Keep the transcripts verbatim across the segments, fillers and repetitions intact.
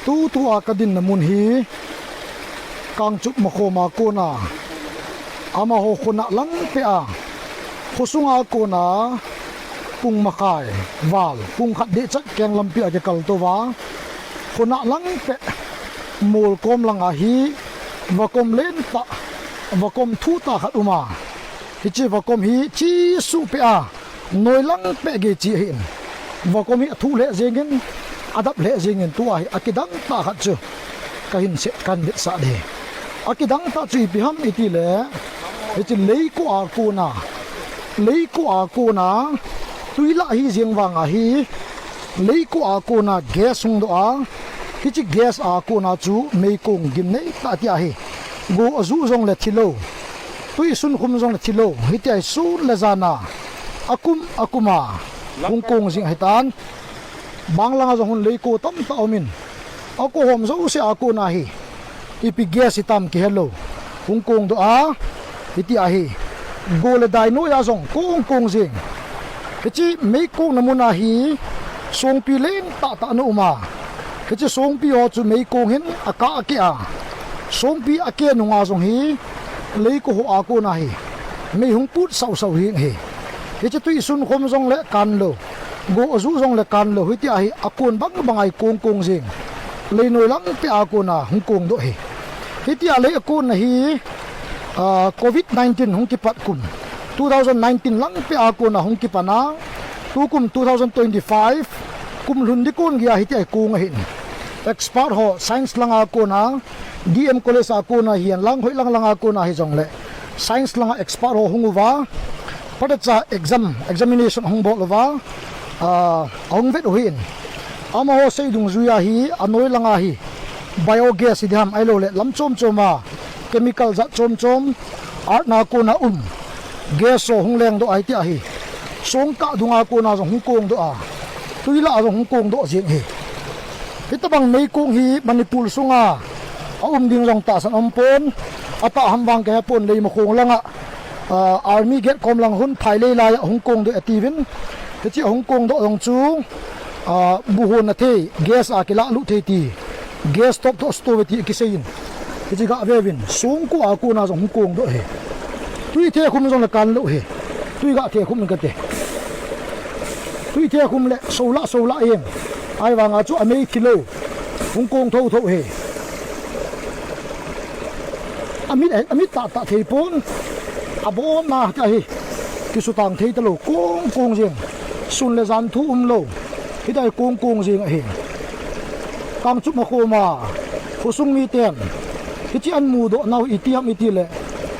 Tutua kadinna mun hi Kangchup Makhoma kona amaho khonah lang peh a, khosunga kona pung makhai val, pung khat dehchat keng lampi a kikal touva, khonah lang peh mol kom langa hi vakom lentah, vakom thuhtah khat uma. Hiche vakom hi chesuh peh a, noilang peh gei chi ahin. Vakom hi athuh lheh jengin, adap lheh jengin, tua hi akidang tah khat chu kahin se, kahin vetsah ding. Akidang tah chu ipi ham itile, hiche leiko a kona, leiko a kona, twi lah hi jeng vanga hi, leiko a kona gas hung doh a, hiche gas a kona chu meikong gimnei tah tia hi. Go aju jongle thilou, twi sunkhum jongle thilou, hitia hi sun le jana, akum, akuma hung kong jing ahitan. Bang langa jong hin leiko tamtah aumin, akohom jouse a kona hi ipi gas hitam kihelou, hung kong doh a, hitia hi. Go le dai noiya jong kong kong jing. Hiche meikongna muna hi songpi lentah tah ana uma. Hiche songpi ho chu meikong hin akah akeh a, songpi akeh nunga jong hi leiko ho a kona hi mei hung put sausau hi ahi. Hiche twi sunkhum jongle kanlou, go aju jongle kanlou, hitia hi akon bang banga hi kong kong jing. Leinoi lang peh a kona hung kong doh hi. Hitia lei akonna hi, ah, covid nineteen hung kipat kum, two thousand nineteen lang peh a kona hung kipan a, tukum two thousand twenty-five kum lhun ding kon geiya hitia hi kong ahin. Expert ho science langa kona, D M College a kona hihen lang, hoilang langa kona hijongle, science langa expert ho hung uva, phatecha exam, examination ahung bol uva, ah, ahung vet u ahin. Amaho sei dungjuiya hi, anoi langa hi biogas hi diham ahiloule lam chom choma chemical jat chom chom, earth na kona um gas ho hung lengdoh a hitia hi, songkah dunga kona jong hung kongdoh a, twi lah a jong hung kongdoh jeng hi. Hitobang meikong hi Manipur sunga aum ding jong tahsan aumpon, atah ham vang kahepon, Leimakhong langa, ah, Army Gate kom lang hun Phailei laiya hung kongdoh atiuvin, hiche ahung kongdoh jong chu, ah, buhonna thei, gas a kilahlut thei ti, gas stove toh stove ti akiseiyin, hiche gah veuvin, songko a kona jong hung kongdoh hi. Twi thekhum jongle kanlou hi. Twi gah thekhum in kati. Twi thekhum le solah solah in, ahivanga chu amei thilou, hung kong thouthou hi. Amit, amit tahtah theipon, abolna tia hi kisutang thei talou, kong kong jeng, sun le jan thu umlou, hitia hi kong kong jeng ahi. Kangchup Makhoma khosung miten hiche ahin mudoh nau hi itiham itile,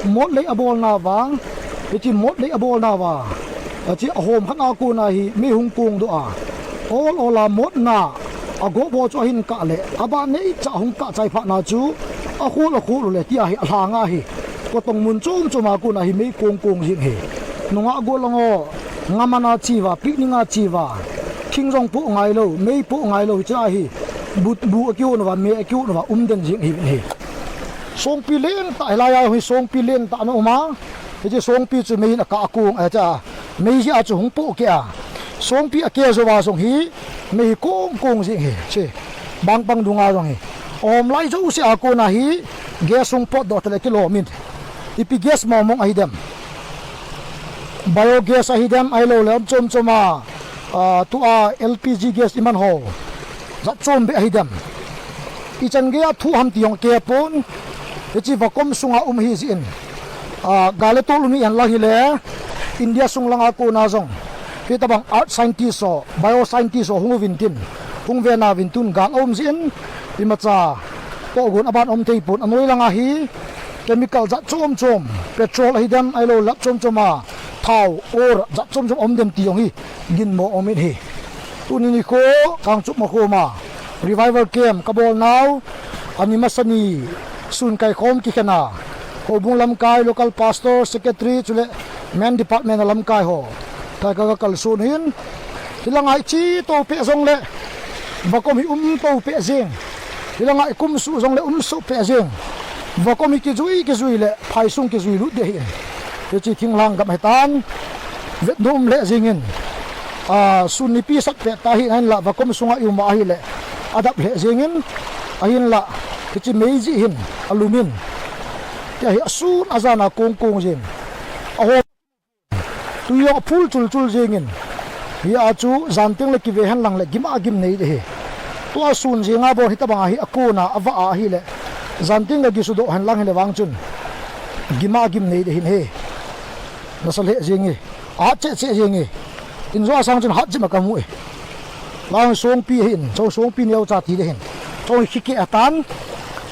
Motlei abolna uva, hiche Motlei abolna uva, hiche ahom khat a kona hi mei hung kongdoh a, ol ol a motna agohbo chu ahin kah le, abah neicha ahung kah chai phatna chu akhol akhol ule tia hi alhanga hi, kotong mun chom choma kona hi mei kong kong jing hi. Nungah gollhang ho, ngaman a cheuva, picnic a cheuva, thing jong poh ngailou, mei poh ngailou, hichea hi bu, bu akihon uva, mei akihon uva, umden jing hi, hi. Songpi lentah hilaiya hi, songpi lentah ana uma. Hiche songpi chu mei in akah akong, acha, mei jeh a chu hung pohkeh a, songpi akeh jouva jong hi mei hi kong kong jing hi, che. Bangpang dunga jong hi, ahom lai jouse a kona hi gas hung potdoh tale kilom in, ipi gas mong mong ahidem, biogas ahidem, ahiloule um chom choma, ah, tua L P G gas iman ho, jat chombeh ahidem, ichan geiya thuh ham ti jong akihepon. Hiche vakom sunga um ahijeh in, ah, gal le tol um hihen lang hile, India sung langa kona jong hitobang earth scientist ho, bioscientist ho hung uvin tin, hung venauvin, tun gal aum jeh in, imacha tohgon aban aum theipon, anoi langa hi chemical jat chom chom, petrol ahidem, ahiloule jat chom choma thao, ore, jat chom chom aumdem ti jong hi ginmo aumin ahi. Tuni nikho Kangchup Makhoma Revival Camp kabolnau, ani masa ni sun kaikhom kikhen a, houbung lamkai, local pastor, secretary chule men department a lamkai ho toh kaga kalson hin, hilanga iche toupeh jongle vakom hi um toupeh jeng, hilanga ikum suh jongle um suhpeh jeng, vakom hi kijui kijui le phaisung kijui lut ding ahin, hiche thinglhang gam ahitan, vetnom lheh jengin, A, sun nipi sat pet ta hi, ahinlah vakom sunga i um ahile adap lheh jengin, ahinlah hiche mei jeh hin alumin. Tia hi asun ajan a kong kong jeng. Ahom tui jong aphul chul chul jengin. Hia chu jan teng le kive henlang le gim a gim nei ding ahi. Tua sun jenga bon hitabang a hi akon a avah a ahile, jan teng le gisudoh henlang hile vang chun gim a gim nei ding ahin he. Nasa lheh jeng e. Ahat cheh cheh jeng e. Injo a sang chun hat jep a kamu e. Lang songpi ahin, chong songpi neocha ti ding ahin. Chong hi kikeh atan.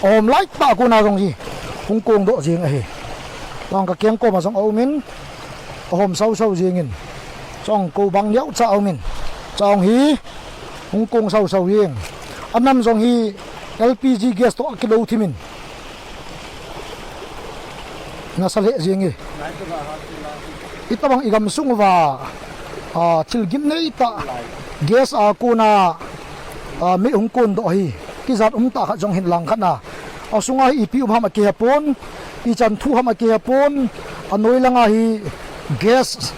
Ahom lai tah a kona jong hi hung kong doh jeng ahi. Lang kakeng koma jong aumin, ahom sau sau jengin. Chong kobang neocha aumin. Chong hi hung kong sau sau jeng. Anam jong hi L P G gas toh akilou thimin. Nasa lheh jeng e. Itabang i gamsung uva, a, thil gimnei tah gas a kona, a, mei hung kon doh hi. Kijat um tah khat jong hin lang khat na. Asunga hi ipi um ham akihe pon, ichan thu ham akihe pon, anoi langa hi gas,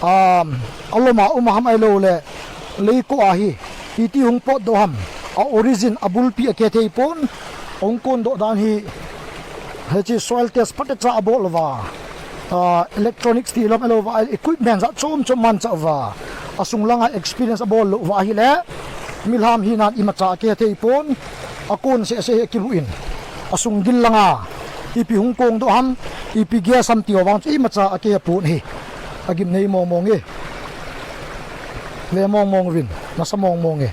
a, alom a um ham ahilou le leiko a hi iti hung potdoh ham, a origin, abulpi akihe thei pon, hung kon doh dan hi, hiche soil test phatecha abol uva, a, electronics ti lom ahilouva, equipment jat chom chom manchah uva, asung langa experience abol lou uva ahile, mihem hinan imacha akihe thei pon, akon seh seh hi akibu in, asung gil langa ipi hung kong doh ham, ipi gas ham ti ho vang chu imacha akihe pon ahi. Agimnei mong mong e. Ve mong mong uvin, nasa mong mong e.